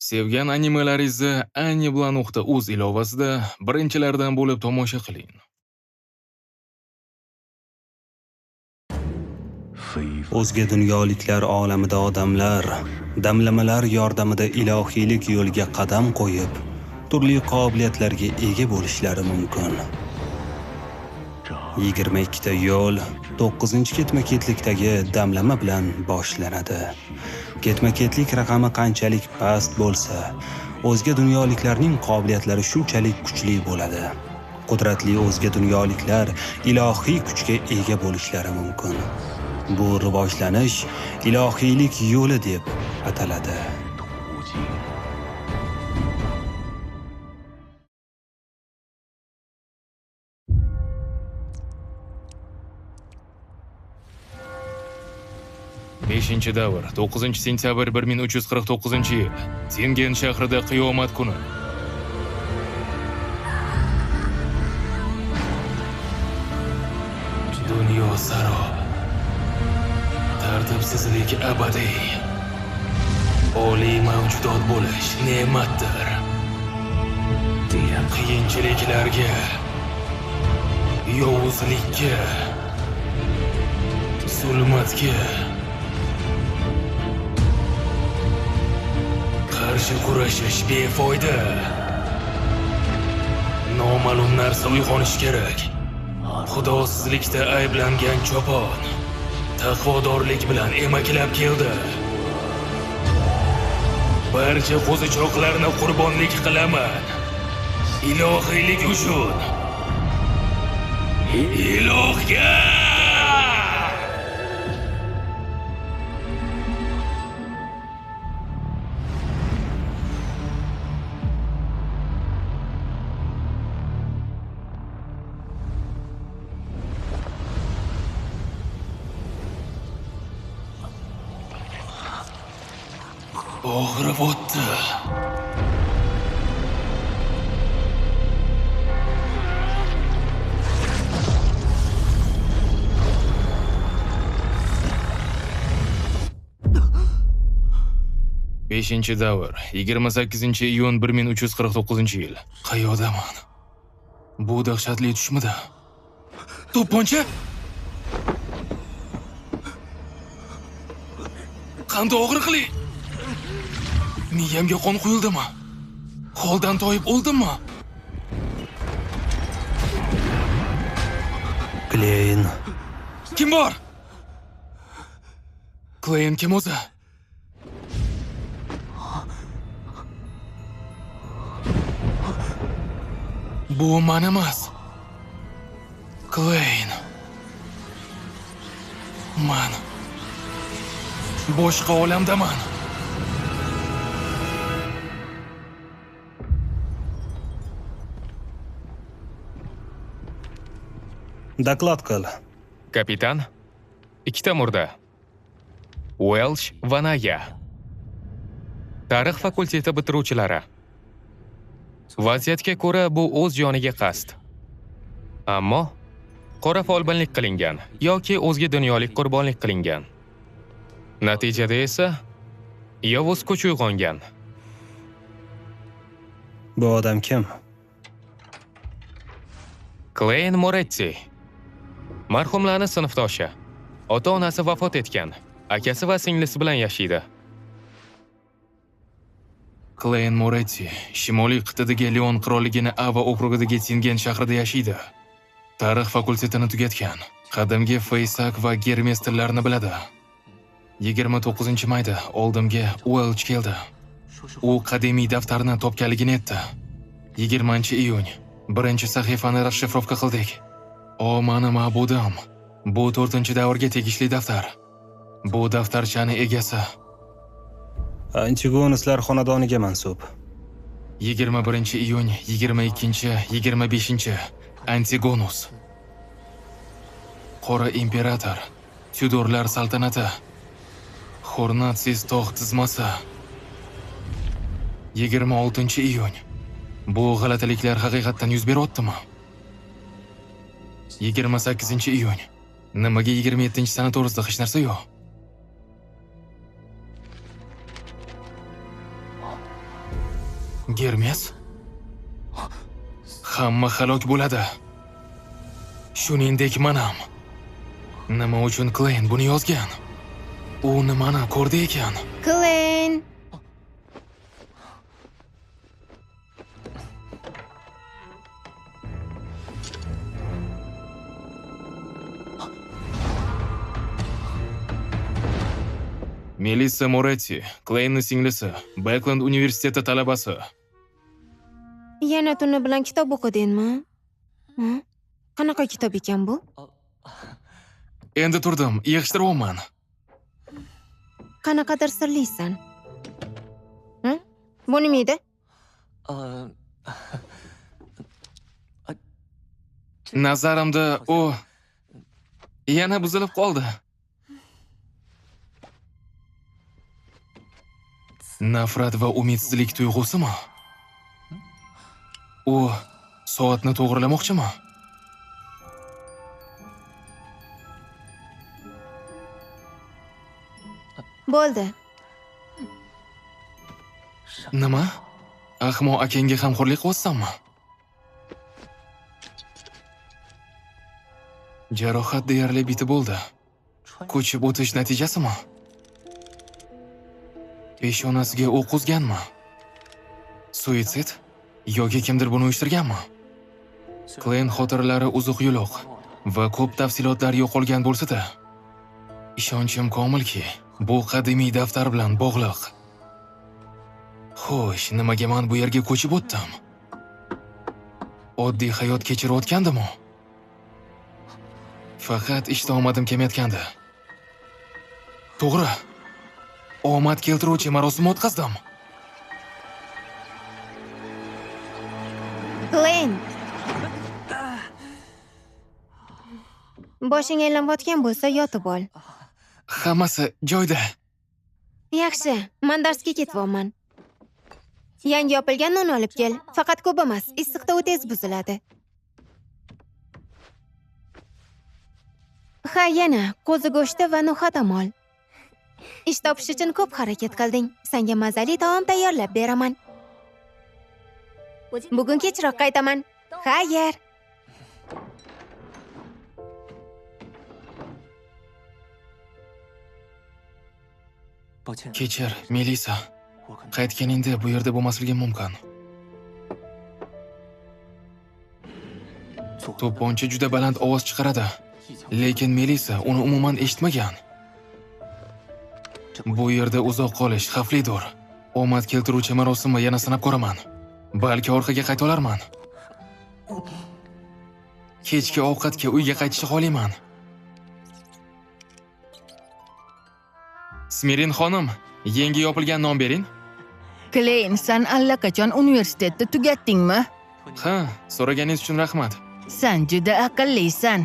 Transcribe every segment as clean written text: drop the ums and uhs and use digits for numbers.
Sevgan animelaringizni anibla.uz ilovasida birinchilardan bo'lib tomosha qiling. O'zga dunyoliklar olamida odamlar damlamalar yordamida ilohiylik yo'liga qadam qo'yib, turli qobiliyatlarga ega bo'lishlari mumkin. 22 ta yo'l 9-ketma-ketlikdagi damlama bilan boshlanadi. Ketma-ketlik raqami qanchalik past bo'lsa, o'zga dunyoliklarning qobiliyatlari shunchalik kuchli bo'ladi. Qudratli o'zga dunyoliklar ilohiy kuchga ega bo'lishlari mumkin. Bu rivojlanish ilohiylik yo'li deb ataladi. Beshinchi davr, 9-sentyabr 1349-yil. Tingen shahrida qiyomat kuni. Dunyo sarob. Tartibsizlik abadiy. Oliy mavjudot bo'lish ne'matdir. Qiyinchiliklarga, yovuzlikka, zulmatga qarshi kurashish befoyda. Noma'lum narsa uyg'onishi kerak. Xudosizlikda ayblangan chopon taqvodorlik bilan emaklab keldi. Barcha qo'zichoqlarni qurbonlik qilaman. Ilohiylik uchun. Ilohga! Og'rib o'tdi. Beshinchi davr, 28-iyun 1349-yil. Qayoqdaman? Bu dahshatli tushmidi? To'pponcha? Qanday og'riqli! Miyamga qon quyildimi? Holdan toyib o'ldimmi? Kleyn. Kim bor? Kleyn kim o'zi? Bu man emas. Kleyn. Man boshqa olamdaman. Doklad qil. Kapitan, ikkita murda. Uelsh va Naya. Tarix fakulteti bitiruvchilari. Vaziyatga ko'ra bu o'z joniga qasd. Ammo qora folbinlik qilingan yoki o'zga dunyolik qurbonlik qilingan. Natijada esa yovuz kuch uyg'ongan. Bu odam kim? Kleyn Moretti. Marhumlarning sinfdoshi. Ota-onasi vafot etgan. Akasi va singlisi bilan yashaydi. Kleyn Moretti Shimoliy qit'adagi Leon qirolligini Ava okrugidagi Tingen shahrida yashaydi. Tarix fakultetini tugatgan. Qadimgi Feysak va Germes tillarini biladi. 29-mayda oldimga Uelch keldi. U qadimiy daftarni topganligini aytdi. 20-iyun birinchi sahifani rasshifrovka qildik. O mani ma'budim. Bu 4-davrga tegishli daftar. Bu daftarchani egasi Antigonuslar xonadoniga mansub. 21-iyun, 22-, 25. Antigonus. Qora imperator, Tyudorlar saltanati. Xornatsis tog' tizmasi. 26-iyun. Bu g'alatiliklar haqiqatdan yuz beryaptimi? 28-iyun. Nimaga 27-sana to'g'risida hech narsa yo'q? Germes? Hamma halok bo'ladi. Shuningdek men ham. Nima uchun Kleyn buni yozgan? U nimani ko'rdi ekan? Kleyn! Melissa Moretti, Kleynning singlisi, Beckland universiteti talabasi. Yana tuni bilan kitob o'qidingmi? Qanaqa kitob ekan bu? Endi turdim, yig'ishtiryapman. Qanaqadir sirlisan. Bu nima edi? Nazarimda u yana buzilib qoldi. Nafrat va umidsizlik tuyg'usimi? U soatni to'g'rilamoqchimi? Bo'ldi. Nima? Ahmoq akangga hamxo'rlik qilyapsanmi? Jarohat deyarli bitib bo'ldi. Ko'chib o'tish natijasimi? Peshonasiga o'q uzganmi? Suitsid? Yoki kimdir buni uyushtirganmi? Kleyn xotiralari uzuq-yuluq va ko'p tafsilotlar yo'qolgan bo'lsa-da, ishonchim komilki, bu qadimiy daftar bilan bog'liq. Xo'sh, nimaga men bu yerga ko'chib o'tdim? Oddiy hayot kechirayotgandim-u. Faqat ishda omadim kelmayotgandi. To'g'ri. Omad keltiruvchi marosim o'tkazdim. Kleyn! Boshing aylanayotgan bo'lsa, yotib ol. Hammasi joyida. Yaxshi, men darsga ketyapman. Yangi yopilgan non olib kel. Faqat ko'p emas, issiqda u tez buziladi. Ha, yana qo'zi go'shti va no'xat ham ol. Ish topish uchun ko'p harakat qilding. Senga mazali taom tayyorlab beraman. Bugun kechroq qaytaman. Xayr. Kechir, Melissa. Qaytganingda bu yerda bo'lmasligim mumkin. To'pponcha juda baland ovoz chiqaradi. Lekin Melissa uni umuman eshitmagan. Bu yerda uzoq qolish xavflidir. Omad keltiruvchi marosimni yana sinab ko'raman. Balki orqaga qayta olarman. Kechki ovqatga uyga qaytishni xohlayman. Smirin xonim, yangi yopilgan non bering. Kleyn, sen allaqachon universitetni tugatdingmi? Ha, so'raganingiz uchun rahmat. Sen juda aqllisan.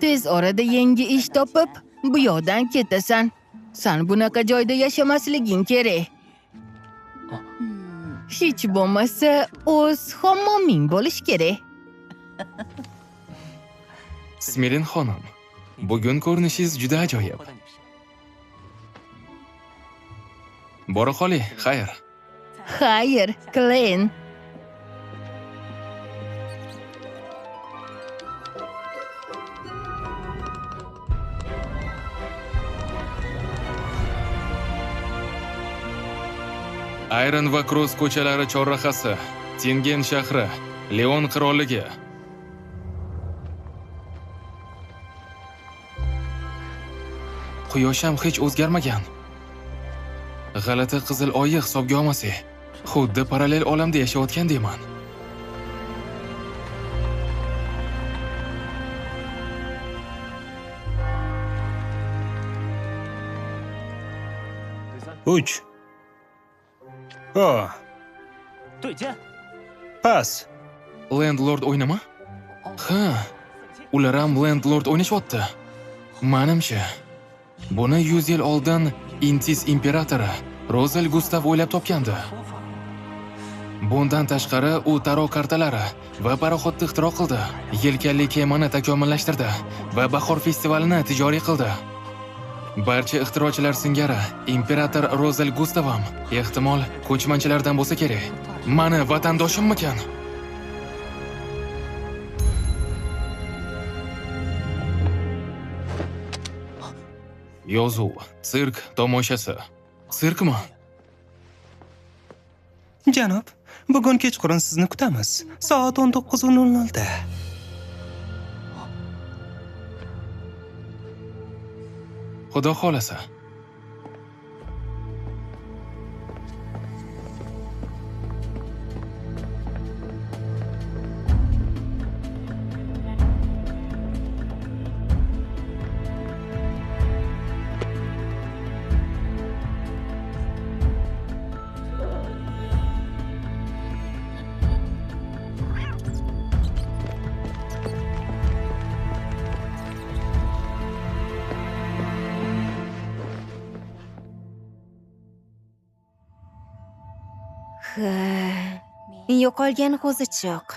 Tez orada yangi ish topib, bu yoqdan ketasan. Sen bunaqa joyda yashamasliging kerak. Hech bo'lmasa o'z hammoming bo'lishi kerak. Smirin xonim, bugun ko'rinishingiz juda ajoyib. Bora qoling, xayr. Xayr, Kleyn. Ayron va Kross ko'chalari chorrahasi, Tingen shahri, Leon qirolligi. Quyosh ham hech o'zgarmagan. G'alati qizil oyi hisobga olmasak, xuddi parallel olamda yashayotgandayman. Uch. O. Pas. Landlord o'ynama? Ha, ular ham Landlord o'ynashyapti. Manimcha, buni 100 yil oldin Intis imperatori Rozel Gustav o'ylab topgandi. Bundan tashqari u taro kartalari va paroxodni ixtiro qildi, yelkanli kemani takomillashtirdi va bahor festivalini tijoriy qildi. Barcha ixtirochilar singari imperator Rozel Gustavam ehtimol ko'chmanchilardan bo'lsa kerak. Mani vatandoshimmikan? Yozuv, sirk tomoshasi. Sirkmi? Janob, bugun kechqurun sizni kutamiz. Soat 19:00 da. Xudo xolasa. Yo'qolgan qo'zichoq,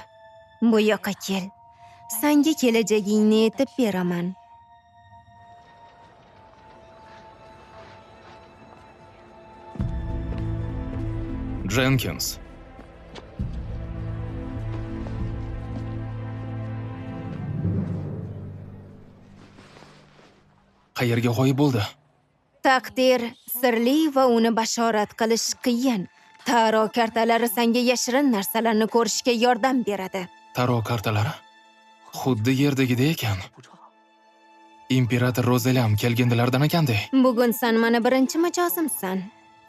bu yoqqa kel. Senga kelajagingni aytib beraman. Jenkins. Qayerga g'oyib bo'ldi? Taqdir sirli va uni bashorat qilish qiyin. Taro kartalari senga yashirin narsalarni ko'rishga yordam beradi. Taro kartalari? Xuddi yerdagidek ekan. Imperator Rozelam kelgindilardan ekanda. Bugun sen mana birinchi mijozimsan.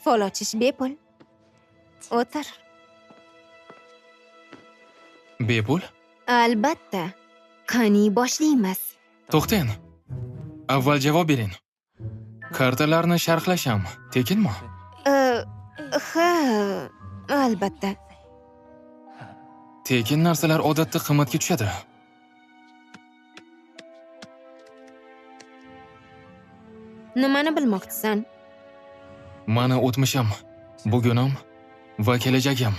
Fol ochish bepul. O'tir. Bepul? Albatta. Qani boshlaymiz. To'xtang. Avval javob bering. Kartalarni sharhlasham tekinmi? Ha, albatta. Tekin narsalar odatda qimmatga tushadi. Nimani bilmoqchisan? Mani o'tmishim, bugunim va kelajagim.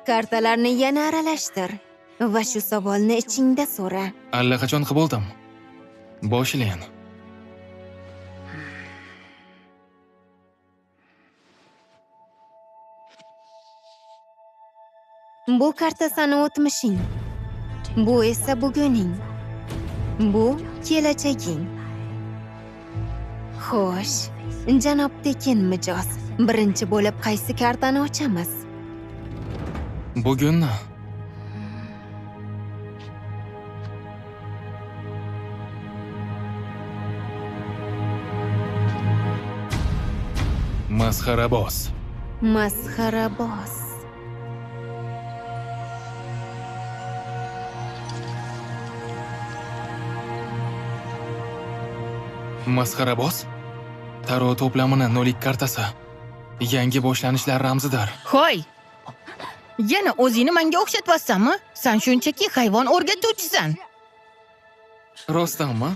Kartalarni yana aralashtir va shu savolni ichingda so'ra. Allaqachon qilib bo'ldim. Boshlang. Bu karta sani o'tmishing. Bu esa buguning. Bu kelajaging. Xo'sh, janob tekin mijoz, birinchi bo'lib qaysi kartani ochamiz? Bugunni. Masxaraboz. Masxaraboz. Masxaraboz? Taro to'plamini 02 kartasi. Yangi boshlanishlar ramzidir. Hoy! Yana o'zingni menga o'xshatyapsanmi? Sen shunchaki hayvon o'rgatuvchisan. Rostdanmi?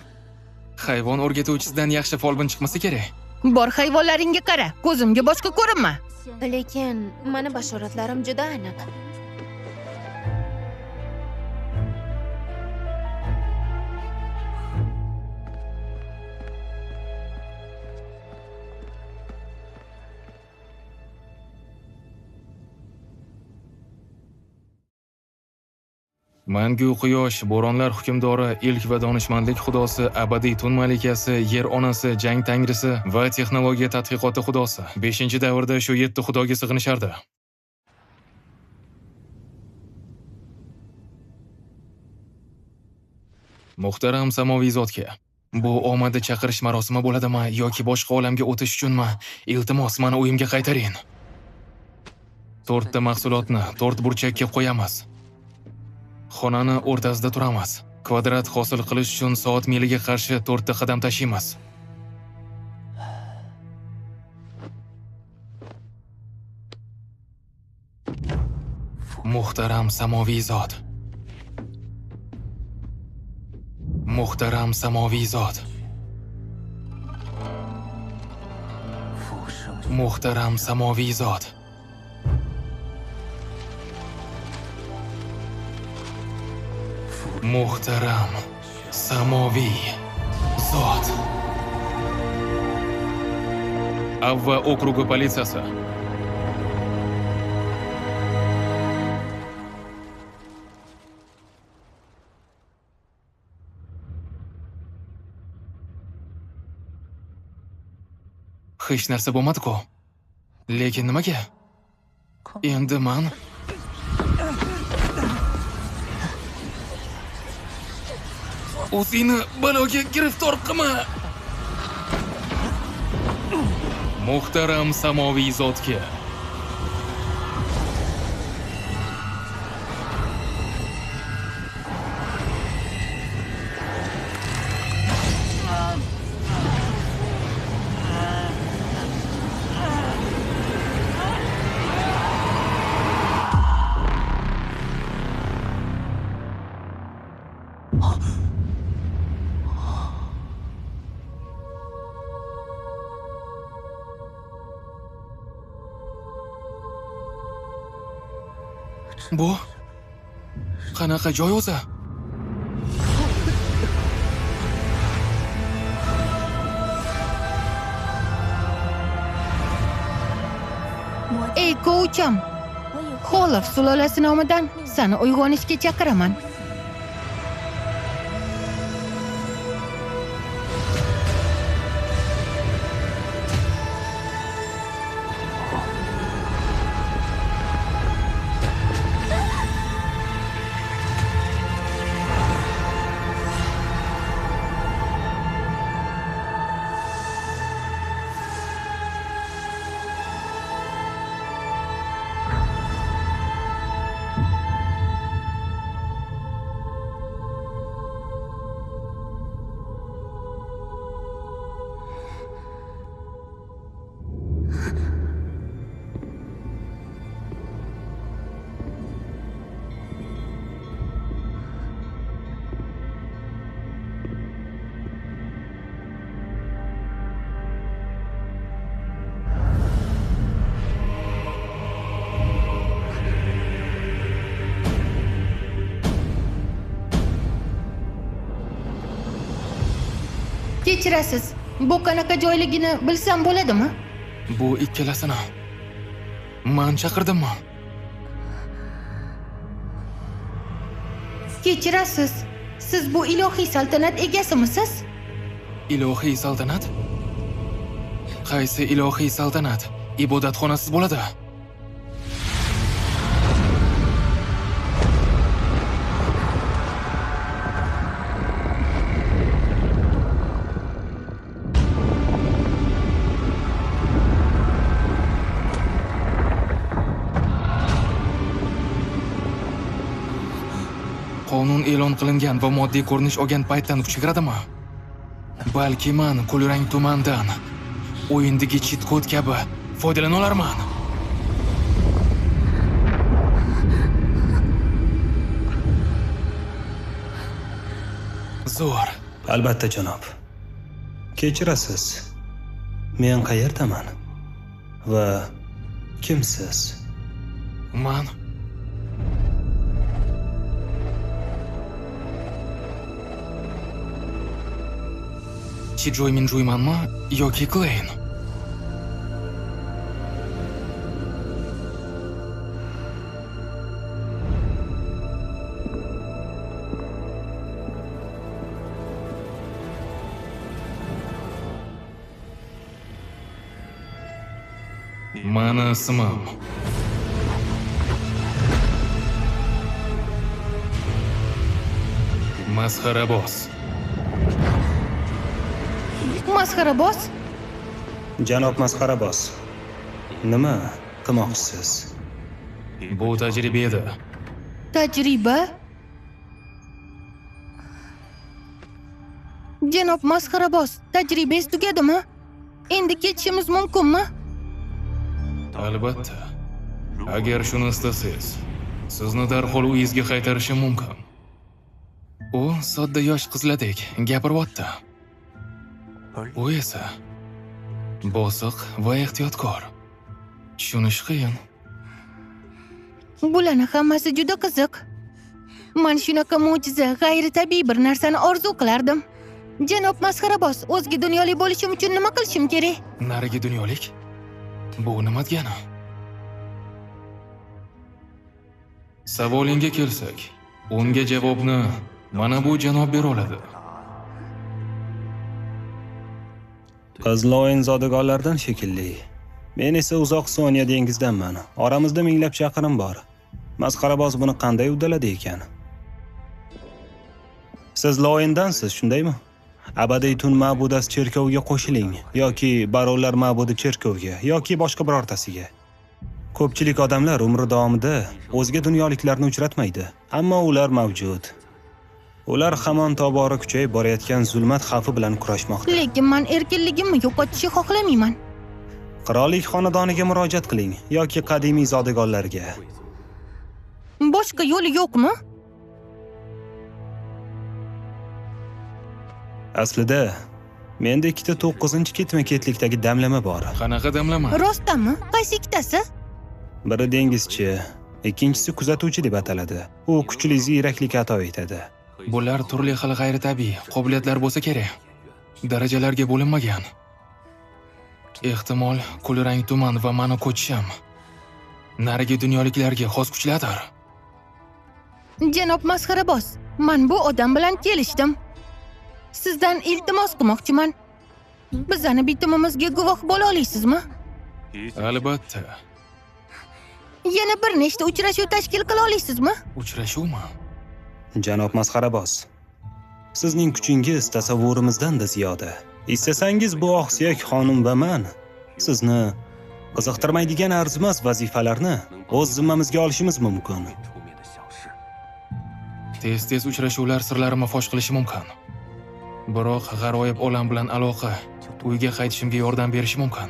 Hayvon o'rgatuvchisidan yaxshi folbin chiqmasa kerak. Bor hayvonlaringga qara, ko'zimga boshqa ko'rinma. Lekin meni bashoratlarim juda aniq. Mangu quyosh, bo'ronlar hukmdori, ilk va donishmandlik xudosi, abadiy tun malikasi, yer onasi, jang tangrisi va texnologiya tadqiqoti xudosi. 5-davrda shu 7 xudoga sig'inishardi. Muhtaram samoviy zotga, bu omadi chaqirish marosimi bo'ladimi yoki boshqa olamga o'tish uchunmi? Iltimos, meni uyimga qaytaring. 4 ta mahsulotni 4 burchakka qo'yamiz. Xonani o'rtasida turamiz. Kvadrat hosil qilish uchun soat miliga qarshi 4 ta qadam tashiymiz. Muhtaram samoviy zot. Muhtaram samoviy zot. Muhtaram samoviy zot. Muhtaram samoviy zot. Avva okrugi politsiyasi. Hech narsa bo'lmadi-ku. Lekin nimaga? Endi men o'zingni baloga giriftor qilma. Muhtaram samoviy zotga. Bu qanaqa joy o'zi? Ey koucham, Xolov sulolasi nomidan seni uyg'onishga chaqiraman. Kechirasiz, bu qanaqa joyligini bilsam bo'ladimi? Bu ikkalasini men chaqirdimmi? Kechirasiz, siz bu ilohiy saltanat egasimisiz? Ilohiy saltanat? Qaysi ilohiy saltanat? Ibodatxonasiz bo'ladi. Qonun e'lon qilingan va moddiy ko'rinish olgan paytdan kuchga kiradimi? Balki men kulrang tumandan o'yindagi cheat kod kabi foydalana olarman. Zo'r. Albatta, janob. Kechirasiz. Men qayerdaman? Va kimsiz? Man Чиджой Минджуйманmi yoki Kleyn? Mani ismim Masxaraboz. Masxaraboz? Janob Masxaraboz, nima qilmoqchisiz? Bu tajriba edi. Tajriba? Janob Masxaraboz, tajribangiz tugadimi? Endi ketishimiz mumkinmi? Albatta. Agar shuni istasangiz, sizni darhol uyingizga qaytarishim mumkin. U sodda yosh qizlardek gapiryapti. U esa bosiq va ehtiyotkor. Tushunish qiyin. Bularni hammasi juda qiziq. Men shunaqa mo'jiza, g'ayritabiiy bir narsani orzu qilardim. Janob masxaraboz, o'zga dunyolik bo'lishim uchun nima qilishim kerak? Narigi dunyolik? Bu nima degani? Savolingga kelsak, unga javobni mana bu janob bera oladi. Qiz Loen zodagonlardan shekilli. Men esa uzoq Sonya dengizdanman. Oramizda minglab chaqirim bor. Masxaraboz buni qanday uddaladi ekan? Siz Loendansiz, shundaymi? Abadiy tun ma'budasi cherkoviga qo'shiling yoki baronlar ma'budi cherkoviga yoki boshqa birortasiga. Ko'pchilik odamlar umri davomida o'zga dunyoliklarni uchratmaydi, ammo ular mavjud. Ular hamon tobora kuchayib borayotgan zulmat xavfi bilan kurashmoqda. Lekin men erkinligimni yo'qotishni xohlamayman. Qirollik xonadoniga murojaat qiling yoki qadimiy zodagonlarga. Boshqa yo'li yo'qmi? Aslida menda ikkita 9-ketma-ketlikdagi damlama bor. Qanaqa damlama? Rostdanmi? Qaysi ikkitasi? Biri dengizchi, ikkinchisi kuzatuvchi deb ataladi. U kuchli ziyraklik ato etadi. Bular turli xil g'ayritabiiy qobiliyatlar bo'lsa kerak. Darajalarga bo'linmagan. Ehtimol kulrang tuman va mani ko'chishim narigi dunyoliklarga xos kuchlardir. Janob masxaraboz, men bu odam bilan kelishdim. Sizdan iltimos qilmoqchiman. Bizani bitimimizga guvoh bo'la olasizmi? Albatta. Yana bir nechta uchrashuv tashkil qila olasizmi? Uchrashuvmi? Janob masxaraboz, sizning kuchingiz tasavvurimizdan-da ziyoda. Istasangiz bu oqsuyak xonim va men sizni qiziqtirmaydigan arzimas vazifalarni o'z zimmamizga olishimiz mumkin. Tez-tez uchrashuvlar sirlarimni fosh qilishi mumkin. Biroq g'aroyib olam bilan aloqa uyga qaytishimga yordam berishi mumkin.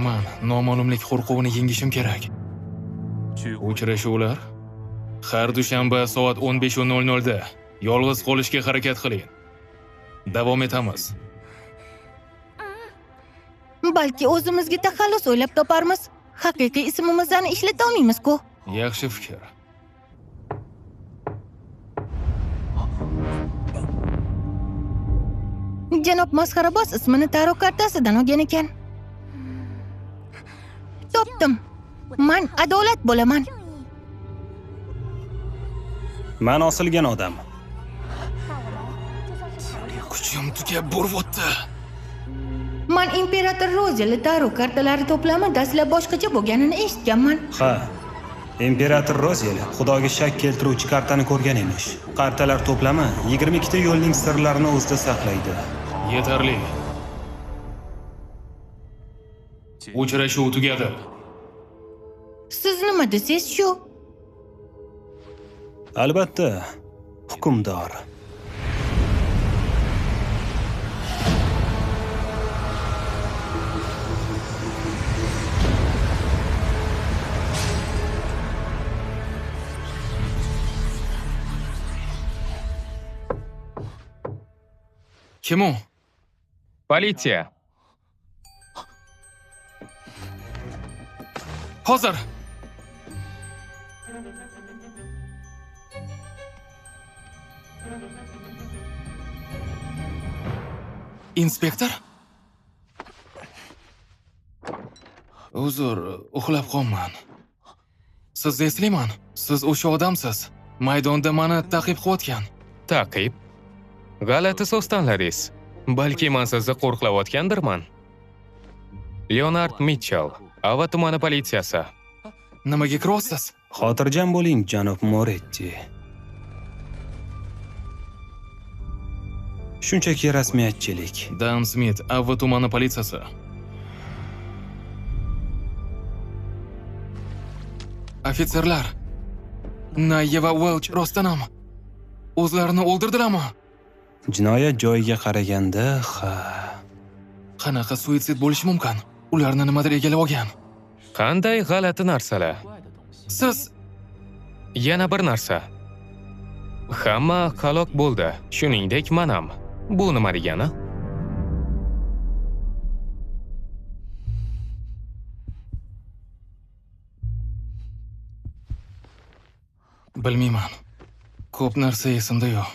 Men noma'lumlik qo'rquvini yengishim kerak. Uchrashuvlar har dushanba soat 15:00 da yolg'iz qolishga harakat qiling. Davom etamiz. Balki o'zimizga taxallus o'ylab toparmiz. Haqiqiy ismimizni ishlata olmaymiz-ku. Yaxshi fikr. Janob masxaraboz ismini tarot kartasidan olgan ekan. Topdim. Men adolat bo'laman. Men osilgan odam. Kuchim tugab borvotdi. Men imperator Rozelli tarot kartalari to'plami dastlab boshqacha bo'lganini eshitganman. Ha. Imperator Rozel Xudoga shak keltiruvchi kartani ko'rgan emish. Kartalar to'plami 22 ta yo'lning sirlarini o'zida saqlaydi. Yetarli. Uchrashuv tugadi. Siz nima desangiz shu. Albatta, hukmdor. Kim u? Politsiya. Hozir. Inspektor? Uzr, uxlab qolman. Sizni eslayman. Siz o'sha odamsiz. Maydonda meni ta'qib qilayotgan. Ta'qib? G'alati so'z tanladingiz. Balki men sizni qo'rqilayotgandirman. Leonard Mitchell, Ava tumani politsiyasi. Nimaga kiryapsiz? Xotirjam bo'ling, janob Moretti. Shunchaki rasmiyatchilik. Dan Smit, Ava tumani politsiyasi. Ofitserlar, Nayya va Welch rostdan ham o'zlarini o'ldirdilarmi? Jinoyat joyiga qaraganda, ha. Qanaqa suitsid bo'lishi mumkin? Ularni nimadir egallab olgan. Qanday g'alati narsalar. Siz yana bir narsa. Hamma halok bo'ldi, shuningdek men ham. Bu nima degani? Bilmayman. Ko'p narsa esimda yo'q.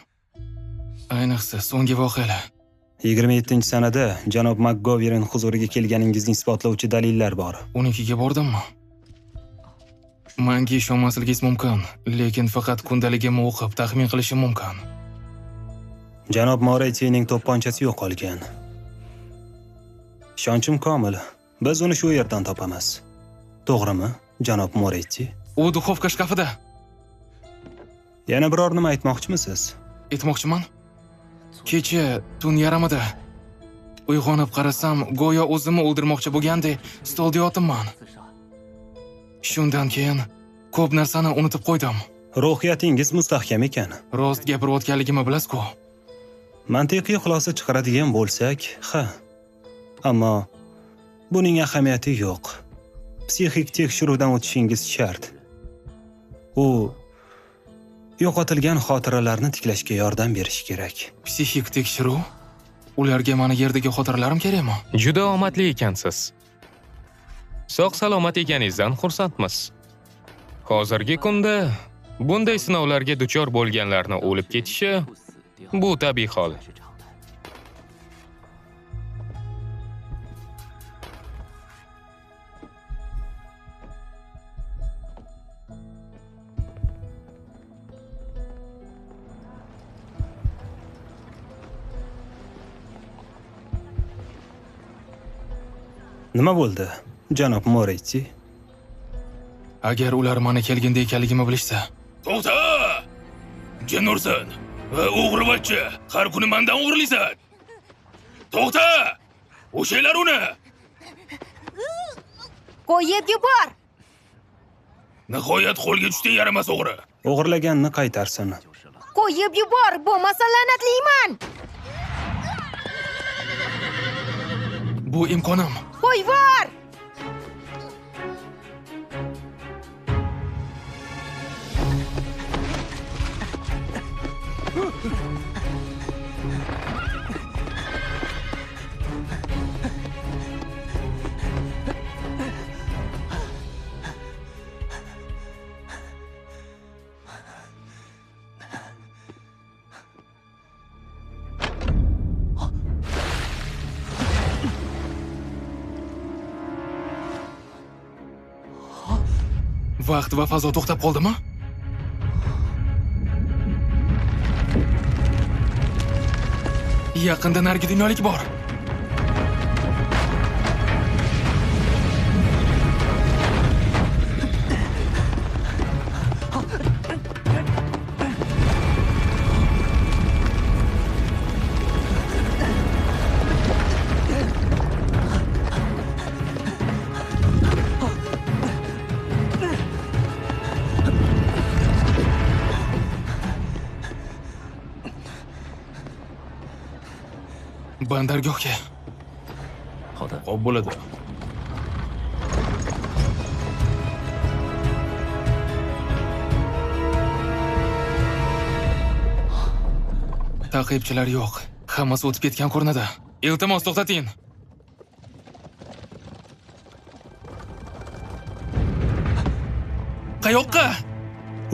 Ayniqsa so'nggi voqealar. 27-sanada janob McGovern huzuriga kelganingizni isbotlovchi dalillar bor. Unikiga bordimmi? Menga ishonmasligingiz mumkin, lekin faqat kundaligimni o'qib taxmin qilishim mumkin. Janob Morettining to'pponchasi yo'qolgan. Ishonchim komil. Biz uni shu yerdan topamiz. To'g'rimi, janob Moretti? U duxovka shkafida. Yana biror nima aytmoqchimisiz? Aytmoqchiman. Kecha tun yarmida uyg'onib qarasam, go'yo o'zimni o'ldirmoqchi bo'lgandek stolda yotibman. Shundan keyin ko'p narsani unutib qo'ydim. Ruhiyatingiz mustahkam ekan. Rost gapirayotganligimni bilasiz-ku. Mantiqiy xulosa chiqaradigan bo'lsak, ha. Ammo buning ahamiyati yo'q. Psixik tekshiruvdan o'tishingiz shart. U yo'qotilgan xotiralarni tiklashga yordam berishi kerak. Psixik tekshiruv? Ularga meni yerdagi xotiralarim kerakmi? Juda omadli ekansiz. Sog' salomat ekaningizdan xursandmiz. Hozirgi kunda bunday sinovlarga duchor bo'lganlarni o'lib ketishi bu tabiiy hol. Nima bo'ldi, janob Moretti? Agar ular meni kelganda ekanligimni bilishsa. To'xta! Jin ursin! O'g'rivachcha, har kuni mendan o'g'irlaysan. To'xta! O'shaylar uni! Qo'yib yubor! Nihoyat qo'lga tushdi yaramas o'g'ri. O'g'irlaganini qaytarsin. Qo'yib yubor, bo'lmasa la'natlayman. Bu imkonim. Qo'yvor! Vaqt va fazo to'xtab qoldimi? Yaqinda narigi dunyolik bor. Bandargohga. Xo'p bo'ladi. Taqibchilar yo'q. Hammasi o'tib ketgan ko'rinadi. Iltimos to'xtating. Qayoqqa?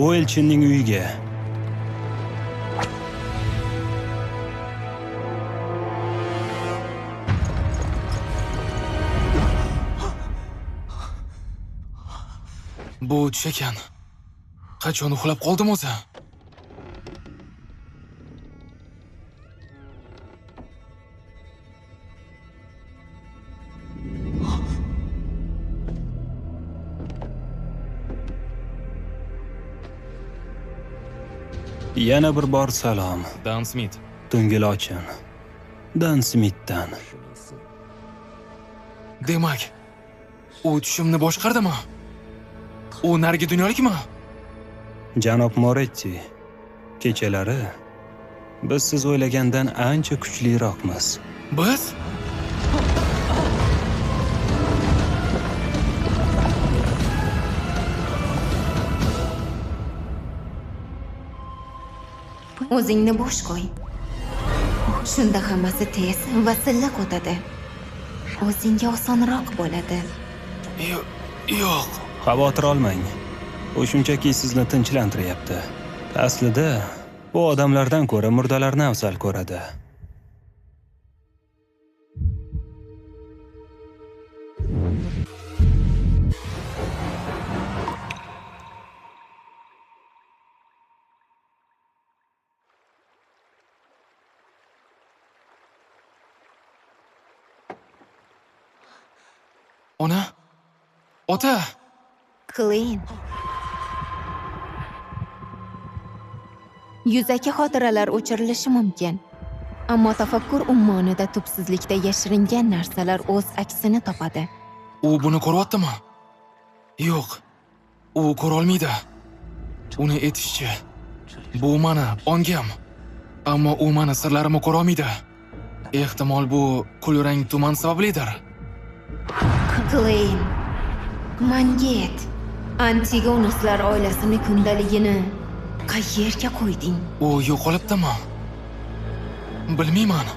U elchinning uyiga. Bu tush ekan. Qachon uxlab qoldim o'zi? Yana bir bor salom. Dan Smit. Tungi lochin. Dan Smitdan. Demak, u tushimni boshqardimi? U narigi dunyolikmi? Janob Moretti, kechalari biz siz o'ylagandan ancha kuchliroqmiz. Biz? O'zingni bo'sh qo'y. Shunda hammasi tez va silliq o'tadi. O'zingga osonroq bo'ladi. Yo'q. Xavotir olmang. U shunchaki sizni tinchlantiryapti. Aslida U odamlardan ko'ra murdalarni afzal ko'radi. Ona? Ota! Kleyn. Yuzaki xotiralar o'chirilishi mumkin. Ammo tafakkur ummonida tubsizlikda yashiringan narsalar o'z aksini topadi. U buni ko'ryaptimi? Yo'q. U ko'ra olmaydi. Uni aytishicha, bu mani ongim. Ammo u mani sirlarimni ko'ra olmaydi. Ehtimol bu kulrang tuman sabablidir. Kleyn, Manget, Antigonuslar oilasini kundaligini qayerga qo'yding? U yo'qolibdimi? Bilmayman.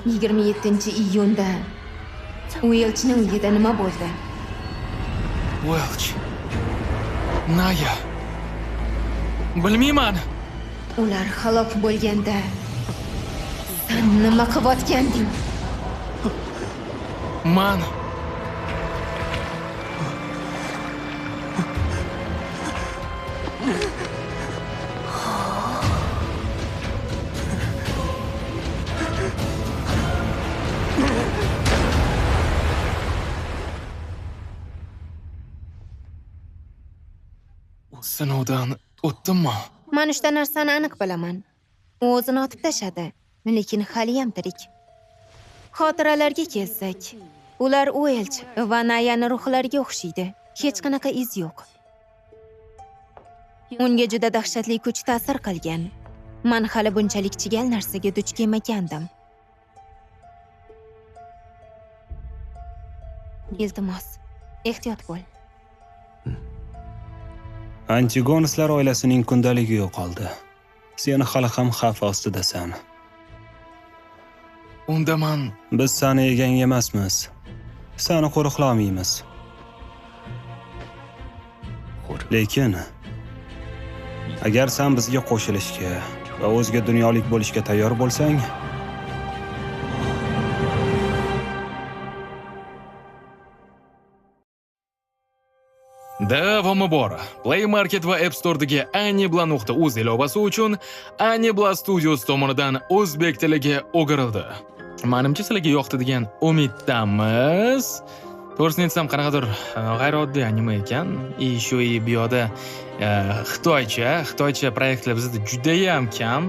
27-iyunda Uelchning uyida nima bo'ldi? Uelch. Naya. Bilmayman. Ular halok bo'lganda san nima qilayotganding? Man sinovdan o'tdimmi? Man uchta narsani aniq bilaman. U o'zini otib tashladi, lekin haliyam tirik. Xotiralarga kelsak, ular Uelch va Nayani ruhlariga o'xshaydi. Hech qanaqa iz yo'q. Unga juda dahshatli kuch ta'sir qilgan. Man hali bunchalik chigal narsaga duch kelmagandim. Iltimos, ehtiyot bo'l. Antigonuslar oilasining kundaligi yo'qoldi. Sen hali ham xavf ostidasan. Unda man... Biz seni egang emasmiz. Seni qo'riqlamaymiz. Lekin agar sen bizga qo'shilishga va o'zga dunyolik bo'lishga tayyor bo'lsang, Davomi bor. Play Market va App Store'dagi anibla.uz ilovasi uchun Anibla Studios tomonidan o'zbek tiliga o'girildi. Menimcha sizlarga yoqdi degan umiddamiz. To'g'risini aytsam, qanaqadir g'ayrioddiy anime ekan. Shu bu yoqda xitoycha proyektlar bizda juda ham kam.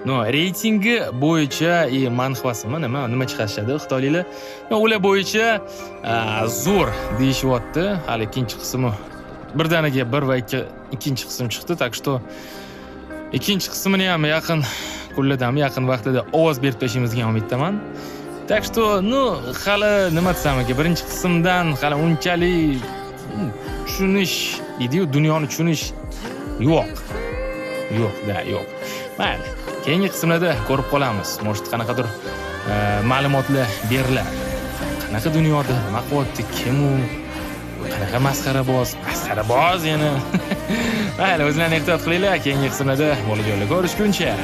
No, reytingi bo'yicha manhvasimi nima chiqarishadi xitoyliklar? Ular bo'yicha zo'r deyishyapti. Hali ikkinchi qismi birdaniga 1 va 2 ikkinchi qism chiqdi, tak что ikkinchi qismini ham yaqin kunlardami, yaqin vaqtlarda ovoz berib tashlaymiz degan umiddaman. Tak что, ну, hali nima desam ekan, birinchi qismdan hali unchalik tushunish deydi-yu, dunyoni tushunish yo'q. Yo'q, da, yo'q. Mayli, keyingi qismlarda ko'rib qolamiz. Может, qanaqadir ma'lumotlar beriladi. Qanaqa dunyoda nima qilyapti, kim u, qanaqa masxaraboz, masxaraboz yana. Mayli, o'zinglarni ehtiyot qilinglar. Keyingi qismlarda bolajonlar ko'rishguncha.